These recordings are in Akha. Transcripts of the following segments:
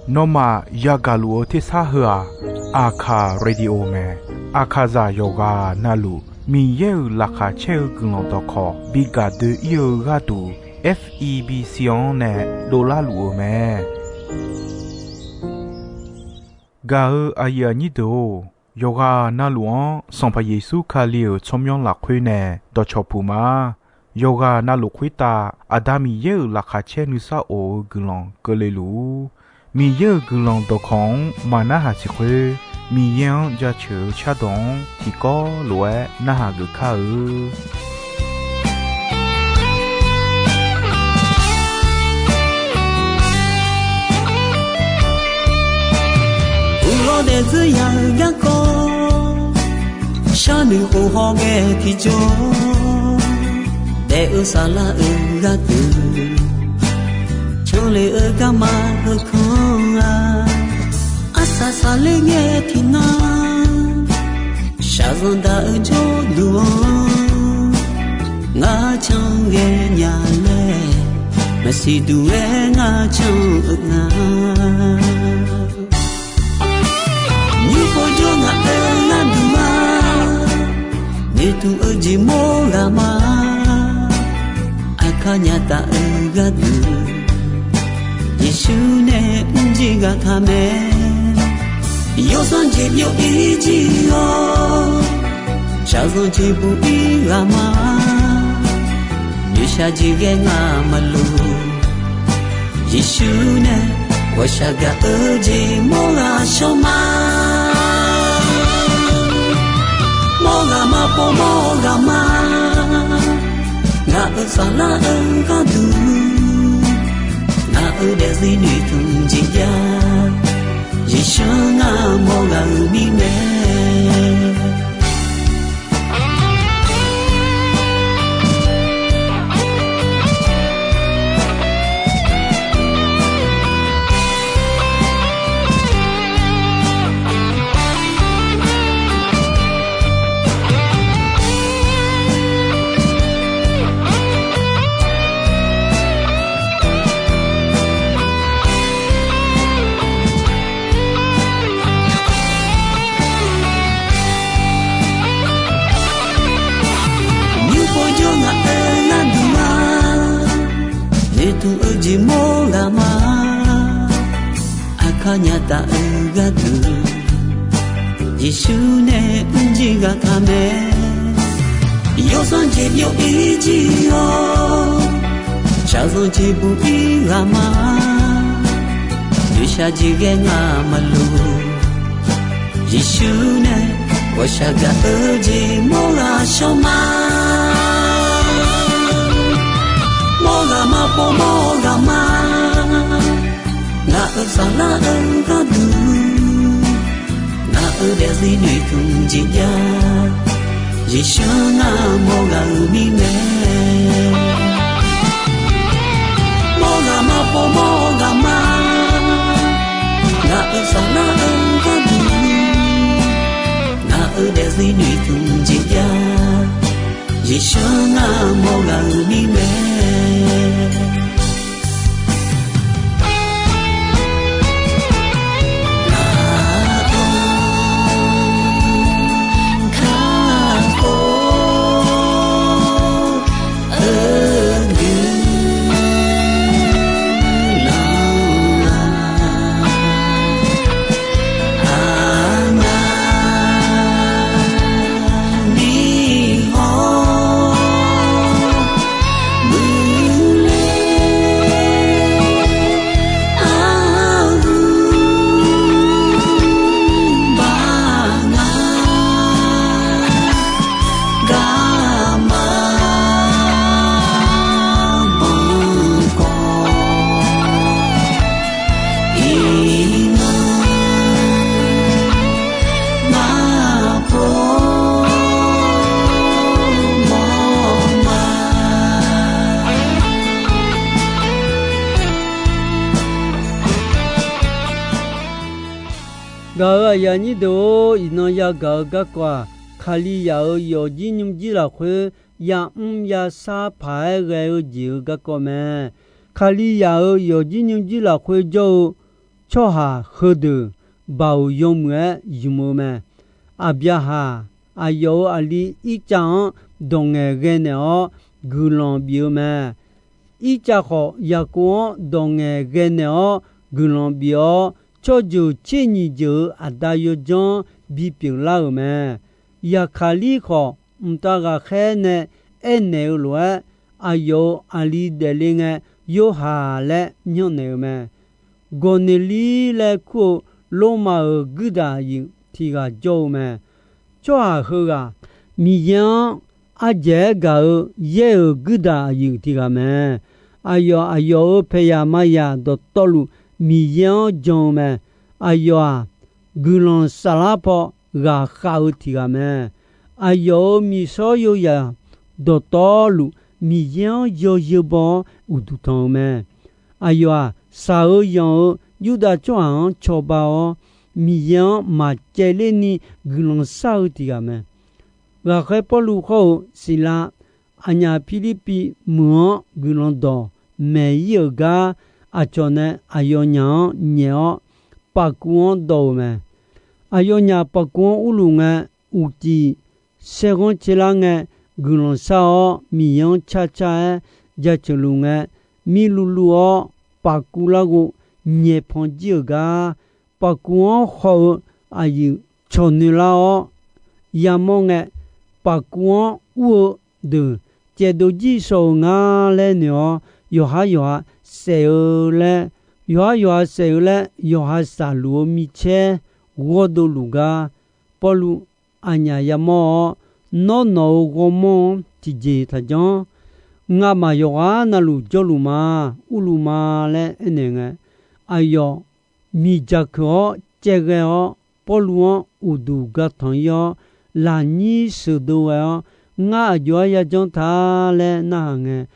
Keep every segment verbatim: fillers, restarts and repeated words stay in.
Nawmaf yagaq luf-eu tersar heu-aq, Aqkaq Radio mae. Aqkaqzaq yawqghaq navluf Miqyaer-euq laqkhaq caer-eu guiqlanq dawqkawq bi gaq doe-ir-eu gharduq, F E B C-anr nae dovlar luf-eu mae. Gaq-eu aqyuif aqnyir deuq-or, yawqghaq navluf-anr Sanqpaq Yeqsur Kali-euq tsawrmyanr lafkhoer nae dawqcawq puq ma. Yawqghaq navluf khoertav Aqda Miqyaer-euq laqkhaq caer nuisar of-eu guiqlanq keuvle luf-ur. Miqyaer-euq guiqlanq dawqkawq-anr maqnarhaq siq khoer, Miqyaer-anr jaceuq-eu cardawq-anr tiqkawv lof-aer narhaq geuf kar-eu. Uqlawr daefzir ya-eu garkawv, sharnoeq khof hawghae tiqjawr, daef-eu saflar-euq gharduq, canle-eu garma heukanr-a. Arsaq saqler ngae tiqnan, shaqzanq daq-eu jawrduq-anr, ngar can ghaenya laer, maqsiq duq-aer ngar can-eu nga. Nymr pov jawr ngaq-euq gharduq-a, noeqtmq-eu jeq mawr ghaq ma. Aqkaq nya taf-eu gharduq, Yeqsur nae mrjir ghaq taq mae. Yawsanr jeq byov-ir jir-awr, shaqzanq jeq buq-ir ghaq ma. Noeqshaq jeq ghae ngaq maqloq, Yeqsur nae ghawqshaq gaq-eu jeq mawr ghaq shawr ma. Mawr ghaq ma pov mawr ghaq ma. Ngaq-euq saflar-eu gharduq, ngaq-euq daefzir noeqtmq jeq jav, Yeqsur ngar mawr ghaq-euq mirnae. Nymr pov jawr ngaq-euq gharduq-a, noeqtmq-eu jeq mawr ghaq ma. Aqkaq nya taf-eu gharduq, Yeqsur nae mrjir ghaq taq mae. Yawsanr jeq byov-ir jir-awr, shaqzanq jeq buq-ir ghaq ma. Noeqshaq jeq ghae ngaq maqloq, Yeqsur nae ghawqshaq gaq-eu jeq mawr ghaq shawr ma. Mawr ghaq ma pov mawr ghaq ma. Ngaq-euq saflar-eu gharduq, ngaq-euq daefzir noeqtmq jeq jav, Yeqsur ngar mawr ghaq-euq mirnae. Mawr ghaq ma pov mawr ghaq ma. Ngaq-euq saflar-eu gharduq, ngaq-euq daefzir noeqtmq jeq jav, Yeqsur ngar mawr ghaq-euq mirnae. Gaq-euq aqyuif aqnyir deuq-or, iqnan yagaq-eu garkawv-aq, Kalizaq-euq yawfjir nymrjir lafkhoer yamr yashar paq-aer ghae-eu jeq-euq garkawv mae. Kalizaq-euq yawqjir nymrjir lafkhoer jawr-eu tsawrhaq heudeuq baoq yawmuiq-aer zmq-eu mae. Aqbyaqhaq, aqyawf-euq aqli Irtsav-anr dawq ngaeqghae naeq-awr guiqlanq bif-eu mae. Irtsav khawf, Yaqkov-anr dawq ngaeqghae naeq-awr guiqlanq bif-awr, tsawrjeuq tser nyiq jeuq-euq aqda yawdzanr bipyeuf lar-euq mae. Yaqkaqlir khawf, mqtav ghaqkhaer nae aernaeq-eu lof-aer, aqyawf-euq aqli daefle ngae, Yorhaq laer myanrnaeq-eu mae. Gawqneqlir laer kur-eu Lormav-euq guirdaq aqyuif tiq ghaq jawr-eu mae. Tsawrhaq heughaq Miqyaer-anr ardzaeq-aer gaq-eu yaer-euq guirdaq aqyuif tiq ghaq mae. Aqyawf, aqyawf-euq paeqyaq maqyaq dawqtawvluf Miqyaer-anr jan-eu mae. Aqyawf-aq, guiqlanq saflar paw ghaqkhav-eu tiq ghaq mae. Aqyawf-euq miqshawr yawzaq dawqtawvluf Miqyaer-anr yawzeu baw-awr uqduq tanq-eu mae. Aqyawf-aq, shaq-eu yanq-eu Yurdav tsawrhaq-anr cawba-awr, Miqyaer-anr maqcaevler ni guiqlanq shar-eu tiq ghaq mae. Ghaqkhaer Pawrluv hawr-eu Siqlav, aqnyaf Pirlirpiv meuq-anr guiqlanq dawq maeq-ir-euq gar, aqcawq nae aqyawfnyaf-anr nyaef-awr, pafkuv-anr dawv-euq mae. Aqyawfnyaf pafkuv-anr urluf ngae, uqcif saerghanr caelar ngae, guiqlanq shar-awr, Miqyaer-anr carcar-aer jaceuq luf ngae, mirluvluv-awr pafkuv larghov nyaeq pan jir-euq gar, pafkuv-anr haw-eu aqyuif cawq noeq lar-awr yamawr ngae, pafkuv-anr ur-eu deuq caevdov jir shawr-eu ngar laer noeq-awr, yawqhar yawqha saef-eu laer, yawqhar yawqha saef-eu laer yawqha shaqluf-eu micaer ghawrdov luf gar, Pawrluv aqnyaf yamawr-awr, Nawr, nawq-euq ghawrmawr-anr tiqjeq taqjanr. Ngamaf yawqghaq navluf jawrluf ma. Urluf ma laer aernaeq ngae, aqyawf miqdzaq keuq-awr caevghae-awr, Pawrluv-anr uqduq ga tanq-ir-awr, lafnyir sheuqdov ghae-awr, Ngar aqjox-aer yajanr ta laer narhaq ngae,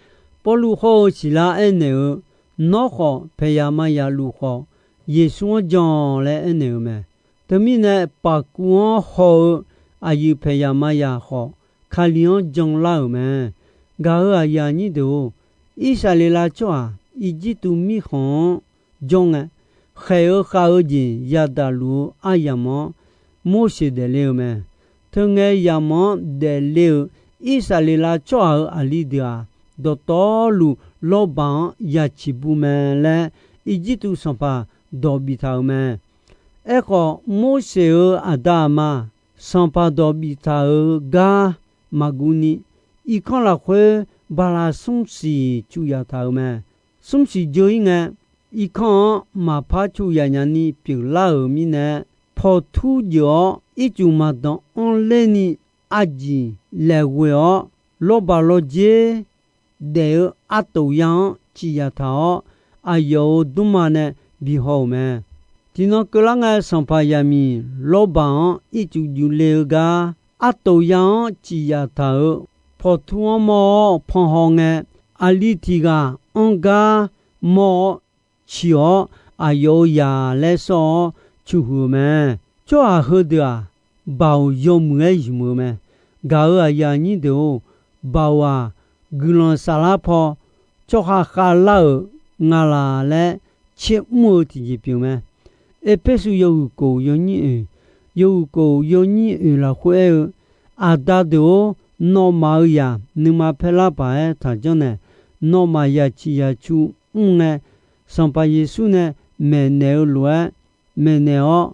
Pawrluv hawr-eu Siqlar aernaeq-eu, Nawr khawf, paeqyaq maqyaq luf khawf, Yeqsur-anr jan laer aernaeq-eu mae. Teumirnae, pafkuv-anr haw-eu aqyuif paeqyaq maqyaq khawf, Kali-anr janlar-euq mae. Gaq-euq aqyuif aqnyir deuq-or, Irsaqleqlav tsawrhaq Irjirtuv mirkhanq-anr jawr ngae, khaeq-eu khav-eu jeq yadaq luf-eu aryamq-anr Morseq daefle-eu mae. Teungae yamq-anr daefle-euq Irsaqleqlav tsawrhaq-euq aqli deuq-aq, dawqtawvluf lawrbaq-anr yaciq bu mae laer, Irjirtuv sanqpaq dawq biftaq-euq mae. Aerkhawf, Morseq-euq aqda aqma sanqpaq dawq biftaq-euq gar maqguv ni, irkanr lafkhoer bala smr siq cuq yaf taq-euq mae. Smr siq dzeur-ir ngae, irkanr-anr maqpar cuq yaf nya ni pyeuflar-euq mirnae, paw tur jeuq-awr ircuf maqdanq anr ler ni arjiq laeqghoeq-awr, lawrbaq lawrdzer daef-eu artof ya-anr ciq yaf taq-awr, aqyawf-euq dmrma nae bihaw-euq mae. Tiqnan keuvlar ngae, sanqpaq yaqmiq lawrbaq-anr ircuf juif le-eu gar, artof ya-anr ciq yaf taq-euq paw tur-anr mawr-awr panhaw ngae, aqli tiq ghaq anr gar mawr-awr ciq-awr, aqyawf-euq zaq laer sawr-awr cuqhuiq-eu mae. Tsawrhaq heudeuq-aq, baoq yawmuiq-aer zmq-eu mae. Gaq-euq aqyuif aqnyir deuq-or, baoq-aq, guiqlanq saflar paw tsawrhaq khavlar-euq nga laq laer tser mr-eu tiqjeq pyeuf mae. Erpersu yawhuiq kof yawnyir oeq, yawhuiq kof yawnyir oeq lafkhoer aer-eu, Aqda deuq-or, nawmaf-euq zaq nuima paer lar paq-aer taq janrnaeq. Nawmaf yaciq yacu mr ngae, Sanqpaq Yeqsur nae maeqnaeq-eu lof-aer maeqnaeq-awr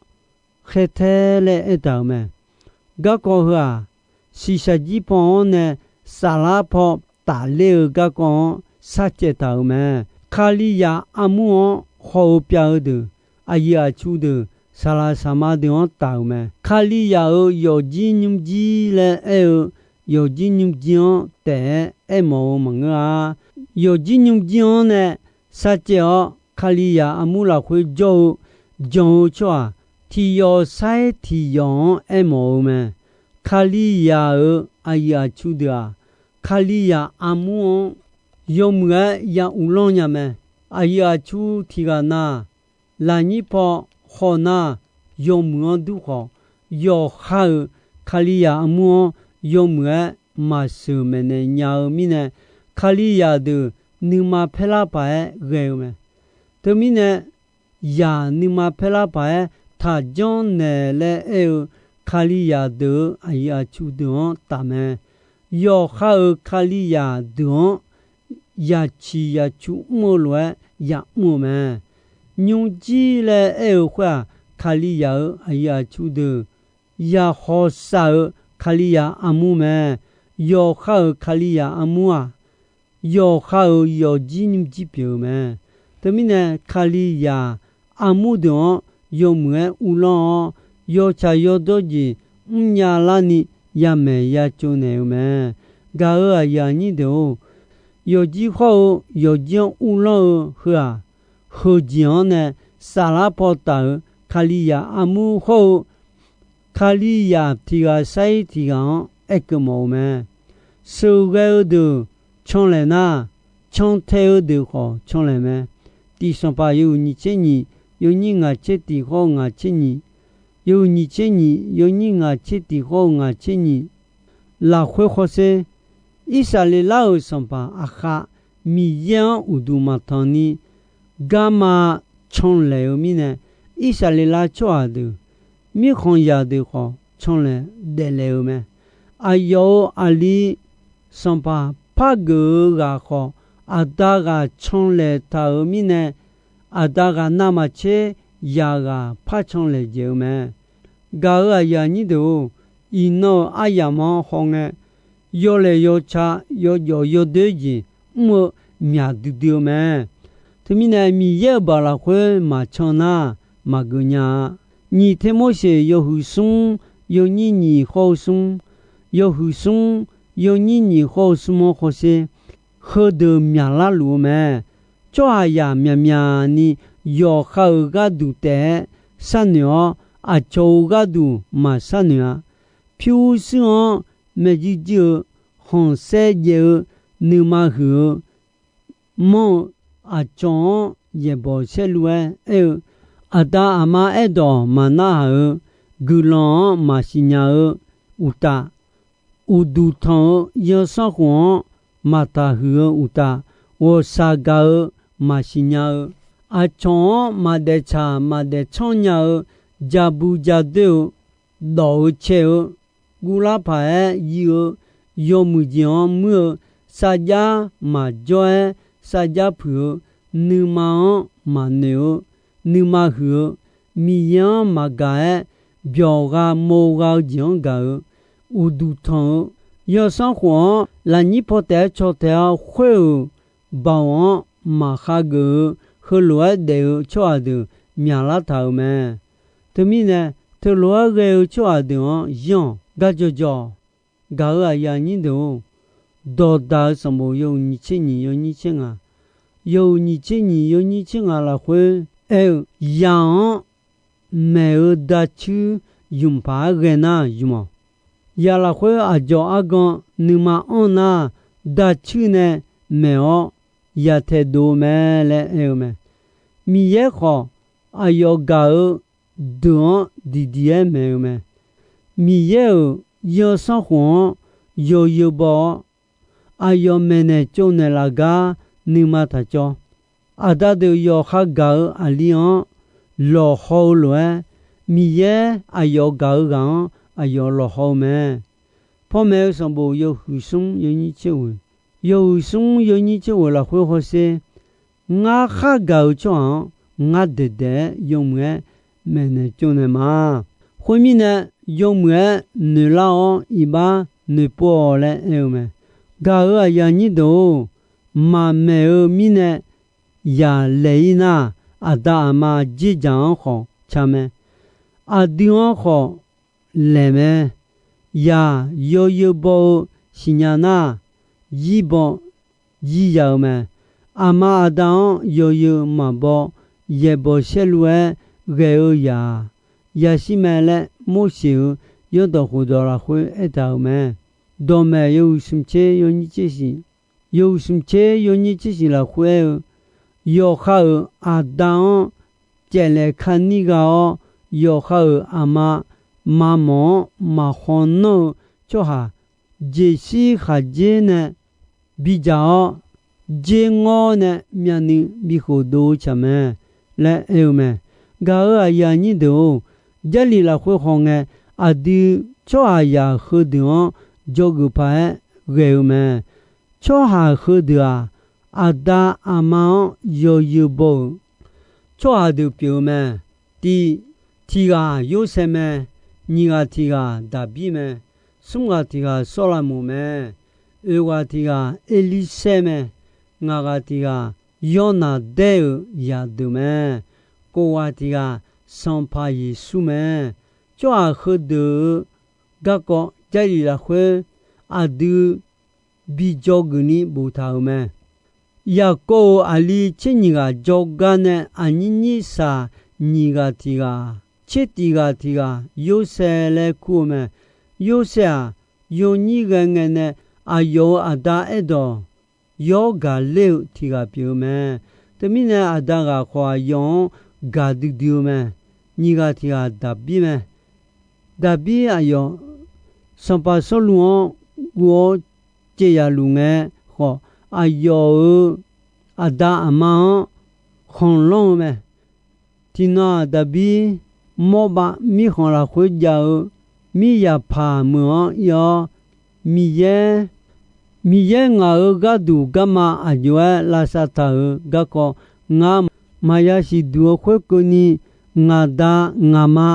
khaertae laer aertaq-euq mae. Garkawv heu-aq, shiqshaq jir paw-anr nae saflar paw tafler-eu garkawv-anr sharcaev taq-euq mae. Kalizaq armur-anr haw-eu pyav-eu deuq, aqyuif aqtsu deuq, saqlaq saqma deuq-anr taf-euq mae. Kalizaq-euq yawqjir nymrjir laer aer-eu, yawqjir nymrjir-anr taef-aer aermawf-eu maqngeur-a. Yawqjir nymrjir-anr nae sharcaev-awr, Kalizaq armur lafkhoer jawr-eu jan-eu tsawrhaq tiq yawf sair tiq yawf-anr aermawf-eu mae. Kalizaq-euq aqyuif aqtsu deuq-aq, Kalizaq armur-anr yawmuiq-aer ya uvlanr nya mae. Aqyuif aqtsu tiq ghaq na, lafnyir paw khawf nar, yawmuiq-anr dur khawf, yawqha-euq Kalizaq armur-anr yawmuiq-aer maqsheuq maeqnaeq nya-eu mirnae, Kalizaq deuq nuima paerlar paq-aer ghae-eu mae. Teumirnae, yaq nuima paerlar paq-aer taqjanr naeq laer aer-eu Kalizaq deuq-euq aqyuif aqtsu deuq-anr taf mae. Yawqha-euq Kalizaq deuq-anr yaciq yacu mr-eu lof-aer yamr-eu mae. Nymrjir laer aer-eu khoer-aq, Kalizaq-euq aqyuif aqtsu deuq, yaqkhawq saf-euq Kalizaq armur mae. Yawqha-euq Kalizaq armur-aq, yawqha-euq yawqjir nymrjir pyeuf-eu mae. Teumirnae, Kalizaq armur deuq-anr yawmuiq-aer uvlanr-awr, yawtsaq yawdawr jeq mrnya larni yamaeq yacov naeq-eu mae. Gaq-euq aqyuif aqnyir deuq-or, yawqjir khawr-eu yawqjir-anr uvlanr-eu heu-aq, heujeq-anr nae saflar paw taf-euq Kalizaq armur khawr-eu Kalizaq tiq ghaq sar-ir tiq ghaq-anr aerkeuv mawf-eu mae. Sheuqghae-eu deuq canlaeq nar, cantae-eu deuq khawf canlaeq mae. Tiq Sanqpaq yawhuiq nyiq tser nyiq, yawnyir ngaq tser tiq khawr-eu ngaq tser nyiq, yawhuiq nyiq tser nyiq, yawnyir ngaq tser tiq khawr-eu ngaq tser nyiq lafkhoer hawsher, Irsaqleqlav-euq Sanqpaq Aqkhav Miqyaer-anr uqduq maqtanq ni garma canlaeq-eu mirnae, Irsaqleqlav tsawrhaq deuq, mirkhanqzaq deuq khawf canlaeq daeflaeq-eu mae. Aqyawf-euq aqli sanqpaq par geuf-eu ghaq khawf, aqda ghaq canlaeq taq-euq mirnae, aqda ghaq navmaqtser yaq ghaq par canlaeq dzaeq-eu mae. Gaq-euq aqyuif aqnyir deuq-or, iqnan-euq aryamq-anr hawngae, yawlaeq yawca, yawjawf yawdoer jeq mr-eu myaq duidui-eu mae. Teumirnae, Miqyaer-euq baoq lafkhoer maqcan nar, maqgeuf nya-a. Nyiq Termorseq yawhuiq smr, yawnyir nyiq khawr-eu smr, yawhuiq smr, yawnyir nyiq khawr-eu smr-anr hawsher, heudeuq myaqlar luf-eu mae. Tsawrhaqzaq myaqmyaq ni yawqha-euq gharduq taef-aer sharnoeq-awr, aqcawq-euq gharduq maqsharnoeq-a. Pyur shuir-anr maeqjuir juir-eu, khanqsaer jaev-eu, nuima huiq-eu, manr-eu, aqcawq-anr yaeqbawq saerlu-aer aer-eu, aqda aqma aerdawq maqnarhaq-eu, guiqlanq-anr maqsiqnya-eu uqtaf, uqduq tanq-eu zanrsanrkhof-anr maqtaqhuiq-eu uqtaf, ghawqshaq gaq-eu maqsiqnya-eu, aqcawq-anr maqdaef tsaq maqdaef tsanr nya-eu, ja bu ja doer-eu, dawq-eu cae-eu, guvlar paq-aer yir-eu, yawmuiq jeq-anr muir-eu, sarjax maqjawr-aer sarjax puiq-eu, nuima-anr maqnoeq-eu, nuima huiq-eu, Miqyaer-anr maqgaq-aer byawq gha mo gha-eu jeq-anr gaq-eu, uqduq tanq-eu, zanrsanrkhof-anr lafnyir paw taef-aer caw tae-awr khoer-euq baoq-anr maqkhageuf-eu, heulof-aer daef-eu tsawrhaq deuq myaqlar taq-euq mae. Teumirnae, teulof-aer ghae-eu tsawrhaq deuq-anr yanr-awq. Gar jawqjawq, gaq-euq aqyuif aqnyir deuq-or, dawqdaq-eu sanqbof yawhuiq nyiq tser nyiq yawnyir tser ngaq, yawhuiq nyiq tser nyiq yawnyir tser ngaq lafkhoer aer-eu, yaq-anr maeq-eu dacuir ymq paq-aer ghae nar ymq-awq. Yaq lafkhoer aqdzawq argan nuima anr nar, dacuir nae maeq-awr yaqtaeq dov-eu mae laer aer-eu mae. Miqyaer khawf, aqyawf gaq-eu deuq-anr diqdiq-aer maeq-eu mae. Miqyaer-euq zanrsanrkhof-anr yawzeu baw-awr, aqyawf maeqnaeq tsovnaeq laf gar nuima taq cawv. Aqda deuq yawqha gaq-eu aqli-anr lawqhaw-eu lof-aer, Miqyaer aqyawf gaq-eu ghaq-anr aqyawf lawqhaw-eu mae. Pawmaeq-eu sanqbof yawhuiq smr yawnyir tser ghoeq, yawhuiq smr yawnyir tser ghoeq lafkhoer hawsher, ngar khar gaq-eu tsawrhaq-anr ngar daeqdaeq-aer yawmuiq-aer maeqnaeq tsovnaeq ma. Khoermirnae, yawmuiq-aer noeqlar-awr iqbax noeqpov-awq laer aer-eu mae. Gaq-euq aqyuif aqnyir deuq-or, maqmaeq-eu mirnae yaq laeq-ir nar, aqda aqma dzerdzaq-anr khawf ca mae. Aqdui-anr khawf laeq mae. Yaq yawzeu baw-eu siqnya nar, yir baw yir ya-eu mae. Aqma aqda-anr yawzeu maqbaw, yaeqbawq saerlu-aer ghae-eu yaq-aq, yashir mae laer Morseq-euq zanrdawq khofdawq lafkhoer aertaq-euq mae. Dawqmaeq yawhuiq smq tser yawnyir tser shiq, yawhuiq smq tser yawnyir tser shiq lafkhoer aer-eu, yawqha-euq aqda-anr caeflaeq karnir gha-awr, yawqha-euq aqma maqmawq-anr maqkhaw nanr-eu tsawrhaq jeqshir khaqdzer nae bidzaq-awr, jer ngawr nae myavnuiv bikhof dov-eu tsaq mae laer aer-eu mae. Gaq-euq aqyuif aqnyir deuq-or, Jarlif lafkhoer hawngae, aqdui tsawrhaqzaq heudeuq-anr dzawgeuf paq-aer ghae-eu mae. Tsawrhaq heudeuq-aq, aqda aqma-anr yawzeu baw-euq tsawrhaq deuq pyeuf-eu mae. Tiq, tiq ghaq Yorsaev mae. Nyiq ghaq tiq ghaq Daqbir mae. Smr ghaq tiq ghaq Sawrlaqmoq mae. Oeq ghaq tiq ghaq Erlirsaer mae. Ngaq ghaq tiq ghaq Yawrnaqdaer-euq zaqdeuq mae. Kof ghaq tiq ghaq Sanqpaq Yeqsur mae. Tsawrhaq heudeuq-euq garkawv Jarlif lafkhoer aqdui bi dzawgeuf ni boftaq-euq mae. Yaqkov-euq aqli tser nyiq ghaq jawrgar nae aqnyir nyir shaq nyiq ghaq tiq ghaq, tser tiq ghaq tiq ghaq Yorsaev laer kur-eu mae. Yorsaev-aq, yawnyir ghae ngae nae aqyawf-euq aqda aerdawq yawr gaq ler-eu tiq ghaq pyeuf-eu mae. Teumirnae aqda ghaq khawf aqyawf-anr gaq duidui-eu mae. Nyiq ghaq tiq ghaq Daqbir mae. Daqbir aqyawf Sanqpaq Sawrluv-anr guv-awr caev yaf luf ngae khawf, aqyawf-euq aqda aqma-anr khanqlanr-eu mae. Tiqnan-aq, Daqbir Mawrbav mirkhanq lafkhoer jav-eu miryaqpaq meuq-anr ir-awr, Miqyaer, Miqyaer ngaq-euq gharduq garma aqjox-aer lavsav taq-euq garkawv, ngar maqya siqduq-eu khoerkeuvni, ngaq da ngaq ma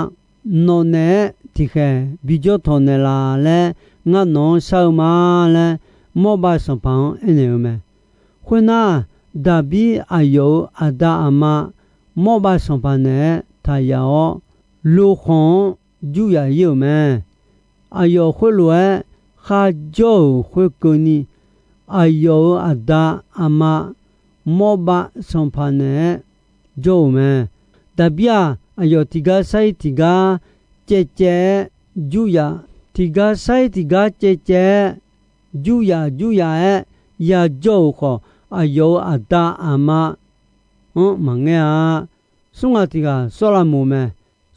nawq naeq-aer tiqkhaeq bi jawr tawq naeqlaf laer ngar nawq-anr shar-eu ma laer, Mawrbav sanqpaq-anr aernaeq-eu mae. Khoernar, Daqbir aqyawf-euq aqda aqma Mawrbav sanqpaq naeq-aer taq yaf-awr, lokhanq-anr jur yaf ir-euq mae. Aqyawf khoerlof-aer kharjawr-euq khoerkeuvni, aqyawf-euq aqda aqma Mawrbav sanqpaq naeq-aer jawr-euq mae. Daqbir-aq, aqyawf tiqgar sar-ir tiqgar caevcaev-aer jur yaf, tiqgar sar-ir tiqgar caevcaev-aer jur yaf jur yaf-aer yajawr-euq khawf, aqyawf-euq aqda aqma-anr maqngaer-a. Smr ghaq tiq ghaq Sawrlaqmoq mae.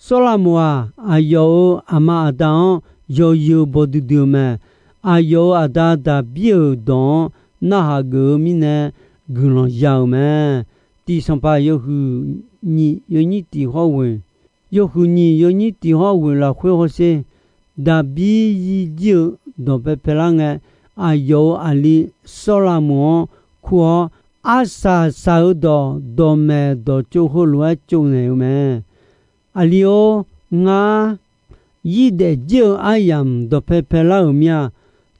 Sawrlaqmoq-aq, aqyawf-euq aqma aqda-anr yawzeu baw duidui-eu mae. Aqyawf-euq aqda Daqbir-euq dawq-anr narhaq geuf-eu mirnae guiqlanq ya-euq mae. Tiq Sanqpaq yawhuiq nyiq yawnyir tiq hawr ghoeq, yawhuiq nyiq yawnyir tiq hawr ghoeq lafkhoer hawsher, Daqbir yir jir-eu dawq paepae lar ngae, aqyawf-euq aqli Sawrlaqmoq-anr kur-awr, arsaq saq-eu dawq dawqmaeq dawqtsov heulof-aer tsovnaeq-eu mae. Aqli-or, ngar yir daef jir-eu aryamq dawqpae paelar-euq mir-a.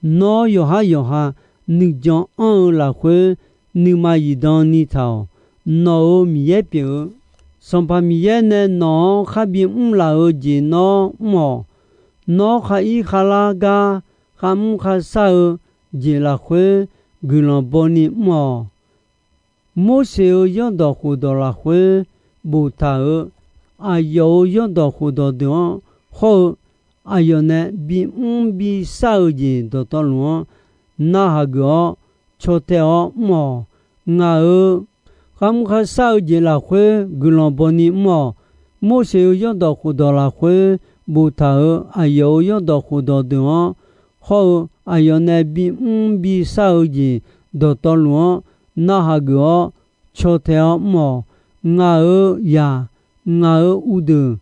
Nawr yawqhar yawqha nuijan anr-eu lafkhoer nuima zifdan ni taq-awq. Nawq-euq Miqyaer pyeuf-eu Sanqpaq Miqyaer nae nawq-anr kharbi mr laf-eu jeq nawr mr-awq. Nawr khar ir kharlar gar kharmr kharshar-eu jeq lafkhoer guiqlanq bawni mr-awq. Morseq-euq zanrdawq khofdawq lafkhoer boftaq-euq aqyawf-euq zanrdawq khofdawq deuq-anr hawr-eu, aqyawf nae bimr bishar-eu jeq dawqtawvluf-anr narhaq geuf-awr caw tae-awr mr-awq. Ngaq-euq kharmr kharshar-eu jeq lafkhoer guiqlanq bawni mr-awq. Morseq-euq zanrdawq khofdawq lafkhoer boftaq-euq aqyawf-euq zanrdawq khofdawq deuq-anr hawr-eu, aqyawf nae bimr bishar-eu jeq dawqtawvluf-anr narhaq geuf-awr caw tae-awr mr-awq. Ngaq-euq zaq, ngaq-euq uqdeuq,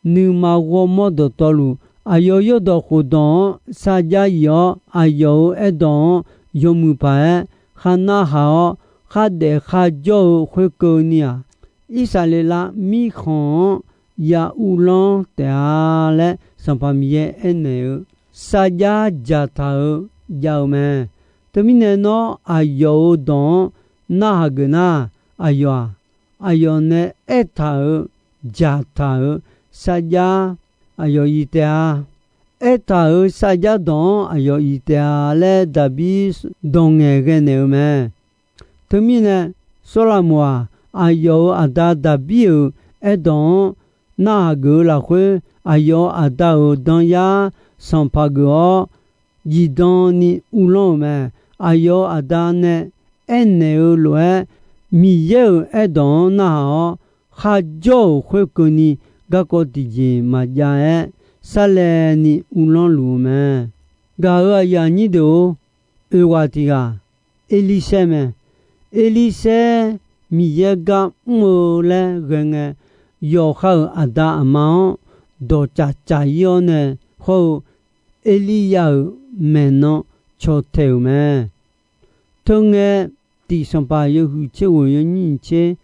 nuima ghawrmawr dawqtawvluf, aqyawf zanrdawq khofdawq-anr sarjax yif-awr, aqyawf-euq aerdawq-anr yawmuiq paq-aer khar narhaq-awr, khardaef kharjawr-eu khoerkeuvni-aq, Irsaqleqlav mirkhanq-anr ya uvlanr taef-a laer, Sanqpaq Miqyaer aernaeq-eu sarjax dzaqtaq-eu jav-eu mae. Teumirnae nawr aqyawf-euq dawq-anr narhaq geuf nar, aqyawf-aq, aqyawf nae aertaq-euq dzaqtaq-euq sarjax aqyawf iq taef-a. Aertaq-euq sarjax dawq-anr aqyawf iq taef-a laer Daqbir dawq ngaeqghae naeq-eu mae. Teumirnae, Sawrlaqmoq-aq, aqyawf-euq aqda Daqbir-euq aerdawq-anr narhaq geuf-eu lafkhoer, aqyawf-euq aqda-euq danyar sanqpaq geuf-awr, zifdan ni uvlanr-euq mae. Aqyawf-euq aqda nae aernaeq-eu lof-aer, Miqyaer-euq aerdawq-anr narhaq-awr, kharjawr-euq khoerkeuvni garkawv tiqjeq maqjav-aer, sarlaevni uvlanr luf-eu mae. Gaq-euq aqyuif aqnyir deuq-or, oeq ghaq tiq ghaq Erlirsaer mae. Erlirsaer Miqyaer gar mr-eu laer ghae ngae, yawqha-euq aqda aqma-anr dawqcaf caf-ir-awr nae hawr-eu Erliryav-euq maeqnan caw tae-euq mae. Teungae, tiq Sanqpaq yawhuiq tser ghoeq yawnyir nyiq tser,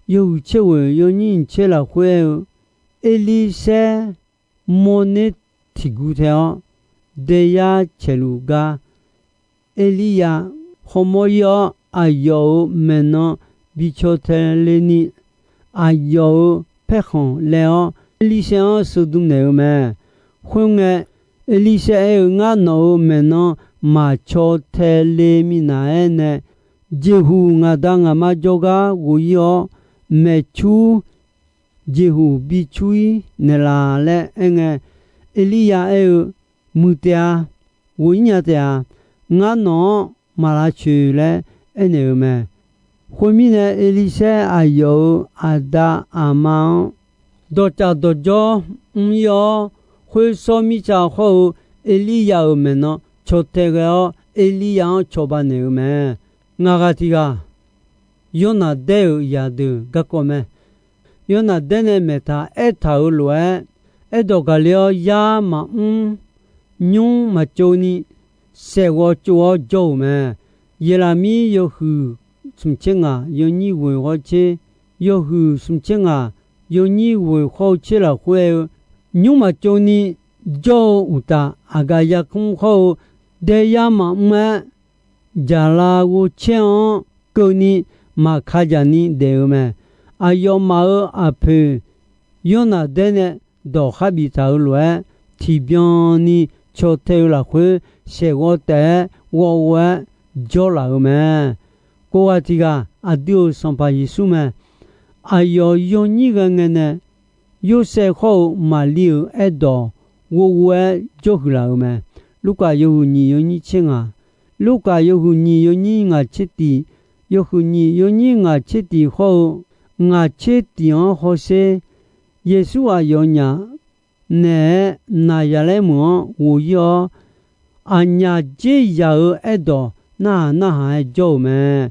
yawhuiq tser ghoeq yawnyir nyiq tser lafkhoer aer-eu, Erlirsaer mawrner tiqguv tae-awr, daeyar caeqluf gar Erliryav hawmawr ir-awr, aqyawf-euq maeqnan bi caw tae le ni, aqyawf-euq paerkhanq laev-awr, Erlirsaer-anr sudm naeq-eu mae. Khoerngae, Erlirsaer aer-eu, Ngar nawq-euq maeqnan maqcaw tae le minav-aer nae, jeqhuq ngaq da ngaq ma jawrgar ghof-ir-awr, maeqcur jeqhuq bi cur-ir naeqlaf laer aerngae, Erliryav aer-eu, Muiq taef-a. Ghof-ir nya taef-a. Ngar nawq-anr maq lavcoeq laer aernaeq-eu mae. Khoermirnae, Erlirsaer aqyawf-euq aqda aqma-anr dawqcaf dawqjawr mr-ir-awr, khoer sawr mirtsa hawr-eu Erliryav-euq maeqnan caw tae ghae-awr, Erliryav-anr cawba naeq-eu mae. Ngaq ghaq tiq ghaq, Yawrnaqdaer-euq zaqdeuq garkawv mae. Yawrnaqdaer nae maeqtaq aertaq-euq lof-aer, aerdawq gaqler-awr yar maqmr, nymr maqtsov ni, saeqghawv tsov-awr jawr-euq mae. Yeqlaqmir yawhuiq smq tser ngaq yawnyir ghoeq hawr tser, yawhuiq smq tser ngaq yawnyir ghoeq hawr-eu tser lafkhoer aer-eu, nymr maqtsov ni jawr-eu uqtaf, aqgaf yarkmr hawr-eu daeyar maqmr-aer, jaqlav ghovcaer-anr keuvni maqka jaq ni daef-eu mae. Aqyawfmaf-euq aqpoeq Yawrnaqdaer nae dawqkhar biftaq-euq lof-aer, tiqbyan ni caw tae-eu lafkhoer, saeqghawv taef-aer ghawv ghof-aer jawrlaf-euq mae. Khoerghaq tiq ghaq, aqdui-euq Sanqpaq Yeqsur mae. Aqyawf yawnyir ghae ngae nae, Yorsaev hawr-eu Maqli-euq aerdawq ghov ghof-aer jawrhuiq laf-euq mae. Lurkaf yawhuiq nyiq yawnyir tser ngaq, Lurkaf yawhuiq nyiq yawnyir ngaq tser tiq, yawhuiq nyiq yawnyir ngaq tser tiq hawr-eu ngaq tser tiq-anr hawsher, Yeqsur aqyawfnyaf naeq-aer Naqzaqlaer meuq-anr ghof-ir-awr, aqnyaf dzer yaq-eu aerdawq narhaq narhaq-aer jawr-euq mae.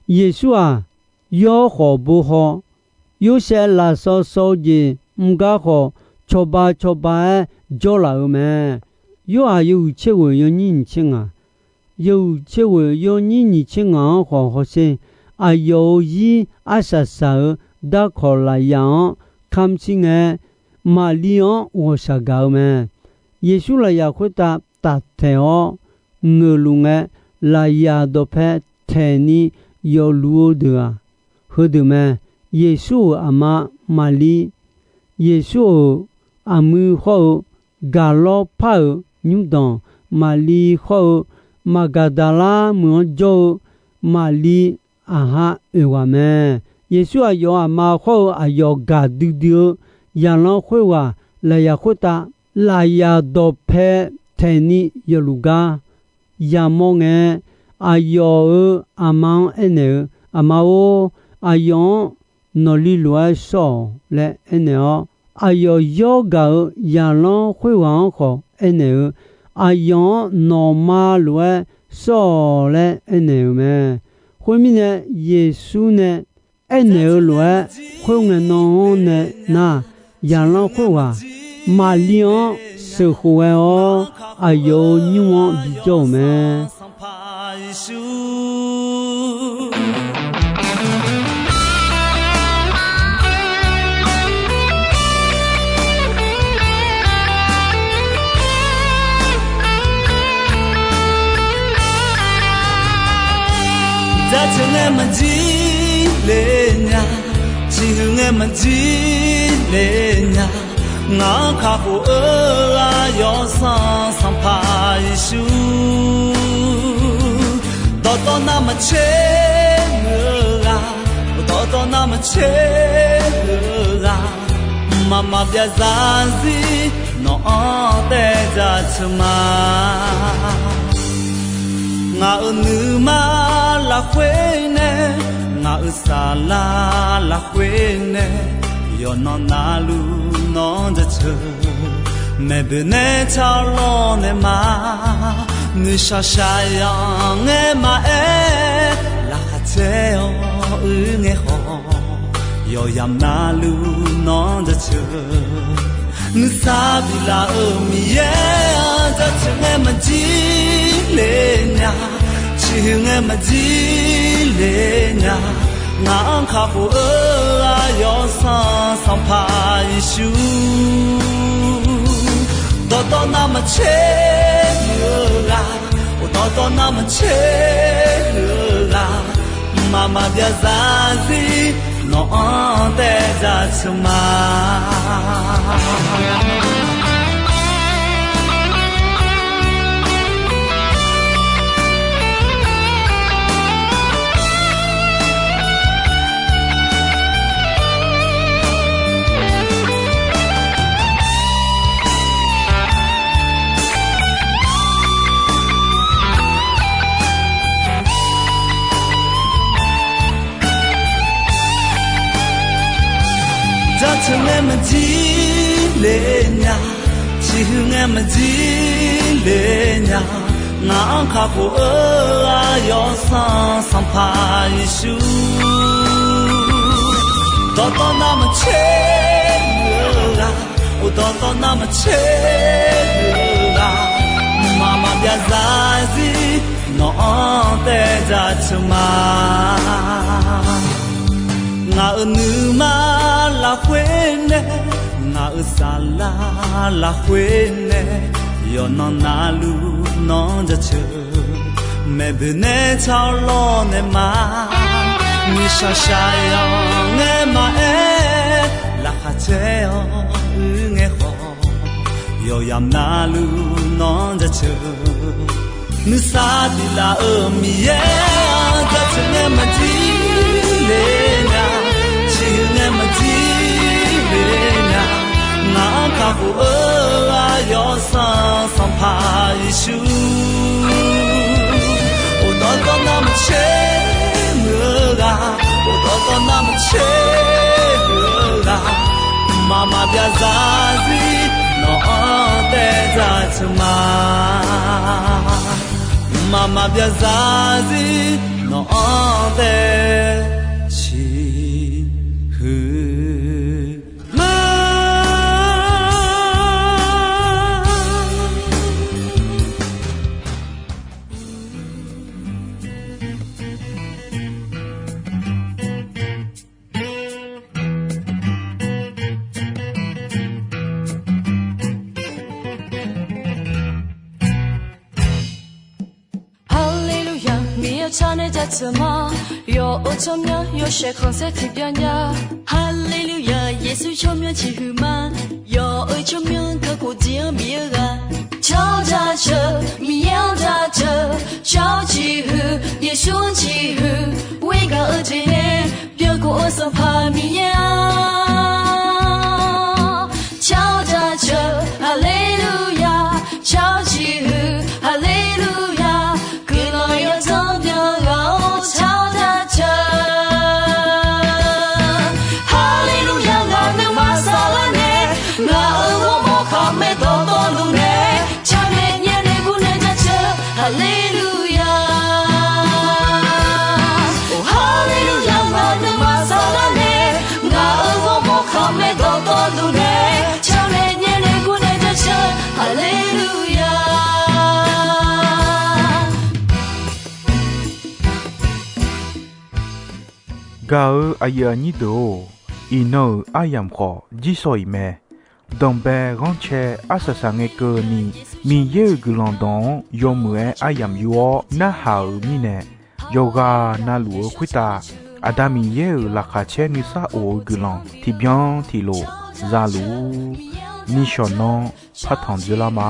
Yeqsur-aq, yawr khawf bo haw, Yorsaev lafsawv sawv-eu jeq mr gar khawf, cawba cawba-aer jawrlaf-euq mae. Yorhaq yawhuiq tser ghoeq yawnyir nyiq tser ngaq, yawhuiq tser ghoeq yawnyir nyiq tser ngaq-anr khawf hawsher, aqyawf-euq zir arsaq saq-euq darkawq lafyaq-anr kamq shir ngae, Maqli-anr ghawqshaq gaq-eu mae. Yeqsur lafyaq khoertav taftaeq-awr ngeuqluf ngae, lafyaq dawqpae taeqni yawfluf-eu deuq-aq, heudeuq mae. Yeqsur-euq aqma Maqli, Yeqsur-euq aqmuiq hawr-eu gaqlawr par-euq nymrdanq Maqli hawr-eu, Maqgaqdaqlar meuq-anr jawr-eu Maqli aqha oeq ghaq mae. Yeqsur aqyawf-euq aqma hawr-eu aqyawf gaq duidui-eu zaqlanr khoerghaq lafyaq khoertav, lafyaq dawqpae taeqni yawfluf gar yamawr ngae, aqyawf-euq aqma-anr aernaeq-eu, Aqma-or, aqyawf-anr nawqli lof-aer shawr-awq laer aernaeq-awr, aqyawf yawr gaq-euq zaqlanr khoerghaq-anr khawf aernaeq-eu, Aqyawf-anr nawqma lof-aer shawr-awq laer aernaeq-euq mae. Khoermirnae, Yeqsur nae aernaeq-eu lof-aer, khoerngae nan-anr nae nar, zaqlanr khoerghaq Maqli-anr sheuqkhof ghae-awr, aqyawf-euq nymr-anr bijawr-euq mae. Jaceuq ngae maqjir le nya, ciqhuiq ngae maqjir le nya, ngaq-anr kakhof-eu aqyawf-anr Sanqpaq Yeqsur. Dawqtawv navmaqtser ngeur ghaq, dawqtawv navmaqtser ngeur ghaq, mqmaq maqbyav zarzir nawq-anr taev jaceuq ma. Ngaq-euq nuima lafkhoer nae, ngaq-euq saflar lafkhoer nae, yawqnan navluf nawq-anr jaceuq. Maeqboeq nae car lawr nae ma, nuishaq shaqyanq ngae maqaer, laqkhaq Caer-awr uir ngae khawf, yawqyamq navluf nawr jaceuq. Nuisar biflaf-euq Miqyaer-anr jaceuq ngae maqjir le nya, ciqhuiq ngae maqjir le nya. Ngaq-anr kakhof-eu aqyawf sanr Sanqpaq Yeqsur. Dawqtawv navmaqtser huiq-eu ghaq, dawqtawv navmaqtser huiq-eu ghaq, mqmaq maqbyav zarzir nawq-anr taev jaceuq ma. Jaceuq ngae maqjir le nya, ciqhuiq ngae maqjir le nya. Ngaq-anr kakhof-eu aqyawf sanr Sanqpaq Yeqsur. Dawqtawv navmaqtser huiq-eu ghaq, dawqtawv navmaqtser huiq-eu ghaq, mqmaq maqbyav zarzir nawq-anr taev jaceuq ma. Ngaq-euq nuima lafkhoer nae, ngaq-euq saflar lafkhoer nae, yawqnan navluf nawr jaceuq. Maeqboeq nae tsawrlawr naeq ma, nuishaq shaqyanq ngae maqaer, laqkhaq caer-awr uir ngae khawf, yawqyamq navluf nawr jaceuq. Nuisar biflaf-euq Miqyaer-anr jaceuq ngae maqjir le nya, ciqhuiq ngae maqjir le nya. Ngaq-anr kakhof-eu aqyawf sanr Sanqpaq Yeqsur. Dawqtawv navmaqtser huiq-eu ghaq, dawqtawv navmaqtser huiq-eu ghaq, mqmaq maqbyav zarzir nawq-anr taev jaceuq ma. Mqmaq maqbyav zarzir nawq-anr taev ciqhuiq ma. Haleluya, Miqyaer-anr jaceuq ma. Yawf-euq tsawrmyanr yawshaef khanqsaer tiqbyan nya. Haleluya, Yeqsur tsawrmyanr ciqhuiq ma. Yawf-euq tsawrmyanr kakhof jeq-anr bif-eu ghaq, tsawr jaceuq, Miqyaer-anr jaceuq, tsawr ciqhuiq, Yeqsur-anr ciqhuiq, ghoer gaq-eu jeq nae byaqkhof-eu Sanqpaq Miqyaer-a. Tsawr jaceuq, haleluya, tsawr ciqhuiq, haleluya, guiqlanq yawdzanr byan ghaq-awr tsawr jaceuq. Haleluya, ngaq nuima saflar nae, ngaq-euq ghawrmawr khaqmae dawqtawvluf nae, tsawrnaeq nyaer nae gurnae jaceuq, haleluya. Haleluya, ngaq nuima saflar nae, ngaq-euq ghawrmawr khaqmae dawqtawvluf nae, tsawrnaeq nyaer nae gurnae jaceuq, haleluya. Gaq-eu aqyuif aqnyir deuq-or, iqnan-euq aryamq khawf jirshaw-iq mae. Danqbae ghanrcae arsaq saq ngae keuvni, Miqyaer-euq guiqlanq dawq-anr yawmuiq-aer aryamq yur-awr narhaq-euq mirnae, yawqghaq navluf-eu khoertav Aqda Miqyaer-euq laqkhaq caer nuisar of-eu guiqlanq tiqbyan tiqlof zaluf-ur. Nishawq nanr partanq dzoerlar ma.